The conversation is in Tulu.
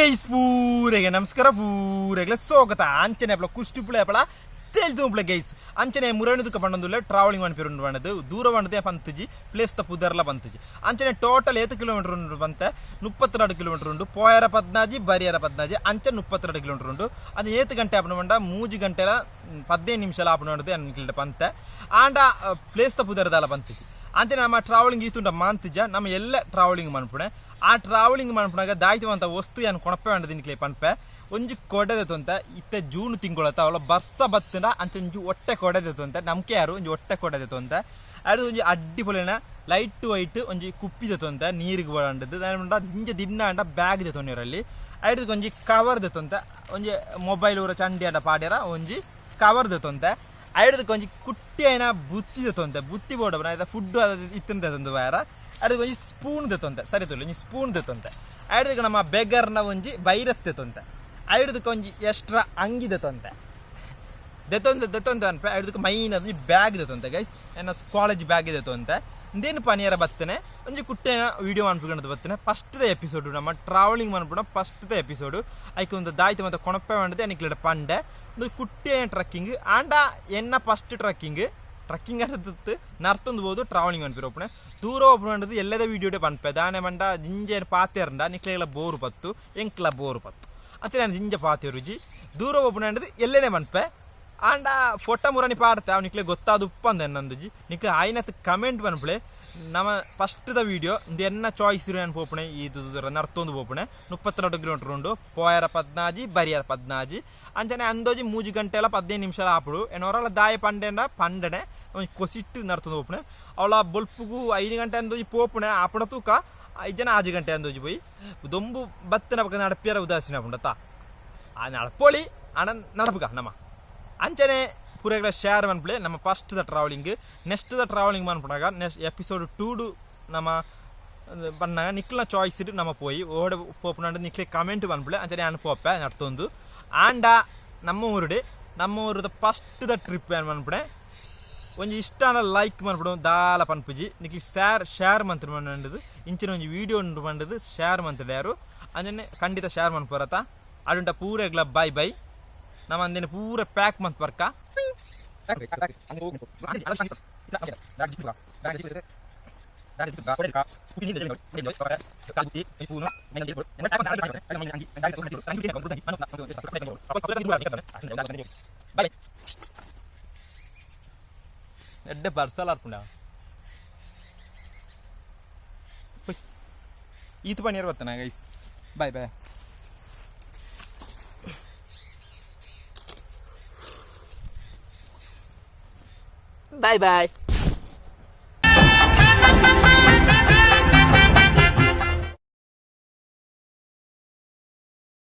ಗೈಸ್, ಪೂರೆಗೆ ನಮಸ್ಕಾರ, ಪೂರೆಗ್ಲ ಸ್ವಾಗತ. ಅಂಚನೆ ಅಪ್ಲ ಕುಷ್ಟಿ ಅಪ್ಪಳ ತೇಲ್ದು ಗೈಸ್. ಅಂಚನೆ ಮುರಣಿದುಕ ಪಂಡೊಂದುಲ್ಲ ಟ್ರಾವೆಲಿಂಗ್ ಮನ್ಪಿರುಂಡು ಪಂಡದು ದೂರ ಪಂಡದೆ ಪಂತುಜಿ, ಪ್ಲೇಸ್ ತ ಪುದರ್ಲ ಪಂತುಜಿ. ಅಂಚನೆ ಟೋಟಲ್ ಏತ್ ಕಿಲೋಮೀಟರ್ ಉಂಡು ಪಂತೆ? 32 ಕಿಲೋಮೀಟರ್ ಉಂಡು. ಪೋಯರ 14, ಬರಿಯರ 14, ಅಂಚೆ 32 ಕಿಲೋಮೀಟರ್ ಉಂಡು. ಅಂಚ ಏತ್ ಗಂಟೆ ಆಪುಂಡು ಪಂಡ 3 ಗಂಟೆಲ 15 ನಿಮಿಷಲ ಆಪುಂಡು ಪಂಡದೆ ಅನ್ಕಿಲ್ಡ ಪಂತೆ. ಆಂಡ ಪ್ಲೇಸ್ ತ ಪುದರ್ದಾಲ ಪಂತುಜಿ. ಅಂಚನೆ ನಮ್ಮ ಟ್ರಾವೆಲಿಂಗ್ ಈತುಂಡ ಮಾಂತಿಜ. ನಮ್ಮ ಎಲ್ಲ ಟ್ರಾವೆಲಿಂಗ್ ಮನ್ಪುಣೆ. ಆ ಟ್ರಾವೆಲಿಂಗ್ ಮನ್ಪುನಾಗ ದಾಯ್ತವಂತ ವಸ್ತು ಯಾನ್ ಕೊಣಪೆ ಪಂಡದು ನಿಕ್ಲೆ ಪನ್ಪೆ. ಒಂಜಿ ಕೊಡೆ ದೆತೊಂತೆ. ಇತ್ತೆ ಜೂನ್ ತಿಂಗಳತ್ತ, ಅವಳ ಬರ್ಸ ಬತ್ತುಂಡ ಅಂಚ ಒಂಜಿ ಒಟ್ಟೆ ಕೊಡೆ ದೆತೊಂತೆ. ನಮ್ಕೆ ಯಾರು ಒಂಜಿ ಒಟ್ಟೆ ಕೊಡೆ ದೆತೊಂತೆ. ಅದು ಒಂಜಿ ಅಡ್ಡಿ ಪೊಲಿನ ಲೈಟ್ ವೈಟ್ ಒಂಜಿ ಕುಪ್ಪಿ ದೆತೊಂತೆ, ನೀರಿಗೆ ಬೋಡಂಡದು. ದಾನೆ ದಿಂಜ ದಿನ್ನ ಅಂಡ ಬ್ಯಾಗ್ ದೆತೊಂದಿರಲ್ಲಿ. ಐಡ್ದ್ ಒಂಜಿ ಕವರ್ ದೆತೊಂತೆ, ಒಂಜಿ ಮೊಬೈಲ್ ಊರ ಚಂಡಿ ಅಂಡ ಪಾಡ್ಯರ ಒಂಜಿ ಕವರ್ ದೆತೊಂತೆ. ಐಡ್ದ್ ಒಂಜಿ ಕುಟ್ಟಿ ಆಯಿನ ಬುತ್ತಿ ದೆತೊಂತೆ. ಬುತ್ತಿ ಬೋಡ ಫುಡ್ ಇತ್ತಿನ ದೆತೊಂದು ಬಾರ. ಐಡ್ದ್ ಒಂಜಿ ಸ್ಪೂನ್ ದೆತೊಂತೆ. ಸರಿ ತುಳು ಒಂಜಿ ಸ್ಪೂನ್ ದೆತೊಂತೆ. ಐಡ್ದ್ ನಮ್ಮ ಬೆಗರ್ನ ಒಂಜಿ ವೈರಸ್ ದೆತೊಂತೆ. ಐಡ್ದಕ್ಕೆ ಒಂಜಿ ಎಕ್ಸ್ಟ್ರಾ ಅಂಗಿ ದೆತೊಂತೆ. ದೆತೊಂತೆ ದೆತೊಂತೆ ಅನ್ಪೆ. ಐಡ್ದಕ್ಕೆ ಮೈನ್ ಒಂಜಿ ಬ್ಯಾಗ್ ದೆತೊಂತೆ ಗೈಸ್, ಎನ್ನ ಕಾಲೇಜ್ ಬ್ಯಾಗ್ ದೆತೊಂತೆ. ಇಂದೇನು ಪನಿಯರ ಬತ್ತನೆ, ಒಂಜಿ ಕುಟ್ಟೆನ ವಿಡಿಯೋ ಮನ್ಪುಗಂಡದು ಬತ್ತನೆ. ಫಸ್ಟ್ ದ ಎಪಿಸೋಡ್, ನಮ್ಮ ಟ್ರಾವೆಲಿಂಗ್ ಮನ್ಪುನ ಫಸ್ಟ್ ದ ಎಪಿಸೋಡ್. ಐಕ್ ಒಂದು ದಾಯ್ತು ಮತ್ತೆ ಕೊಣಪೆ ಪಂಡದೆ ಅನಿಕ್ಲೆಡ ಪಂಡೆ. ಒಂದು ಕುಟ್ಟೆ ಟ್ರಕ್ಕಿಂಗ್ ಆಂಡ ಎನ್ನ ಫಸ್ಟ್ ಟ್ರಕ್ಕಿಂಗ್. ಟ್ರಕ್ಕಿಂಗ್ ಆಡತ್ತು ನರ್ತೊಂದು ಬೋದು ಟ್ರಾವೆಲಿಂಗ್ ಮನ್ಪಿರ ಒಪ್ಪುನೆ. ದೂರ ಒಪ್ಪುನಂಡದು ಎಲ್ಲದ ವಿಡಿಯೋಡೆ ಪನ್ಪೆ. ದಾನೆ ಪಂಡ ಜಿಂಜೆ ಪಾತೆರಂಡ ನಿಕ್ಲೆಗಳ ಬೋರು ಪತ್ತು, ಎಂಕ್ಲ ಬೋರು ಪತ್ತು. ಅಂಚನೆ ನಾನು ಜಿಂಜ ಪಾತೆರುಜಿ. ದೂರ ಒಪ್ಪುನಂಡದು ಎಲ್ಲೆನೆ ಪನ್ಪೆ. ಆಂಡ ಫೋಟೋ ಮುರನಿ ಪಾಡ್ತೆ, ಅವ್ ನಿಕ್ಲೆ ಗೊತ್ತಾದ ಉಪ್ಪಂದ ಎನ್ನಂದುಜಿ. ನಿಕ್ಲೆ ಆಯ್ನತ್ ಕಮೆಂಟ್ ಪನ್ಪುಲೆ. ನಮ್ಮ ಫಸ್ಟ್ ದ ವಿಡಿಯೋ ಇಂದು. ಎನ್ನ ಚಾಯ್ಸ್ ನಾನು ಪೋಪುಣೆ, ಇದು ನರ್ತೊಂದು ಪೋಪುಣೆ. 32 ಕಿಲೋಮೀಟರ್ ಉಂಡು. ಪೋಯರ 14, ಬರಿಯರ 14. ಅಂಚನೆ ಅಂದೋಜಿ 3 ಗಂಟೆಲ 15 ನಿಮಿಷ ಆಪುಡು. ಎನ್ನೋರಲ್ಲ ದಾಯ ಪಂಡೆಂಡ ಪಂಡನೆ ಒಂಜಿ ಕೊಸಿಟ್ಟು ನರ್ತೊಂದು ಪೋಪುಣೆ. ಅವಳ ಬೊಲ್ಪುಗು 5 ಗಂಟೆ ಅಂದೋಜಿ ಪೋಪುಣೆ. ಆಪುಣ ತೂಕ 5 ಜನ 6 ಗಂಟೆ ಅಂದೋಜಿ ಪೋಯಿ ದೊಂಬು ಬತ್ತನ ಪಕ್ಕ ನಡಪಿಯರ ಉದಾಸೀನ ಆಪುಂಡತ್ತ. ಆ ನಡಪೊಳಿ ಅಣ ನಡಪುಗ ನಮ್ಮ. ಅಂಚನೆ ಪೂರೆಗಳ ಶೇರ್ ಮನ್ಪುಲೆ ನಮ್ಮ ಫಸ್ಟ್ ದ ಟ್ರಾವೆಲಿಂಗ್. ನೆಕ್ಸ್ಟ್ ದ ಟ್ರಾವೆಲಿಂಗ್ ಮನ್ಪುನಾಗ, ನೆಕ್ಸ್ಟ್ ಎಪಿಸೋಡ್ ಟೂಡು ನಮ್ಮ ಪನ್ನಾಗ ನಿಕ್ಲ ಚಾಯ್ಸ್ ಇಡು ನಮ್ಮ ಪೋಯಿ ಓಡ ಪೋಪುನಂಡು ನಿಕ್ಲೆ ಕಮೆಂಟ್ ಮನ್ಪುಲೆ. ಅಂಚನೆ ಯಾನ್ ಪೋಪೆ ನಡ್ತೊಂದು. ಆಂಡ ನಮ್ಮ ಊರುಡೆ, ನಮ್ಮ ಊರುದ ಫಸ್ಟ್ ದ ಟ್ರಿಪ್ ಏನು ಮನ್ಪುಣೆ. ಒಂಜಿ ಇಷ್ಟಾನ ಲೈಕ್ ಮನ್ಪುಡು, ದಾಲ ಪನ್ಪುಜಿ. ನಿಕ್ಲಿ ಶೇರ್ ಶೇರ್ ಮಂತ್ ಮಂಡದು. ಇಂಚಿನ ಒಂಜಿ ವಿಡಿಯೋ ಉಂಡು ಪಂಡದು ಶೇರ್ ಮಂತ್ ಯಾರು. ಅಂಚನೆ ಖಂಡಿತ ಶೇರ್ ಮನ್ಪುರತ. ಅಡುಂಟ ಪೂರೆಗ್ಲ ಬಾಯ್ ಬಾಯ್. ನಮ್ಮ ಅಂದಿನ ಪೂರ ಪ್ಯಾಕ್ ಮಂತ್ ಬರ್ಕ. ಬಾಯ್. ಎಡ್ಡೆ ಬರ್ಸಲ ಅರ್ಪುಂಡ. ಈತು ಪಣಿಯರ್ ಬತ್ತನ guys. Bye bye. Bye boy.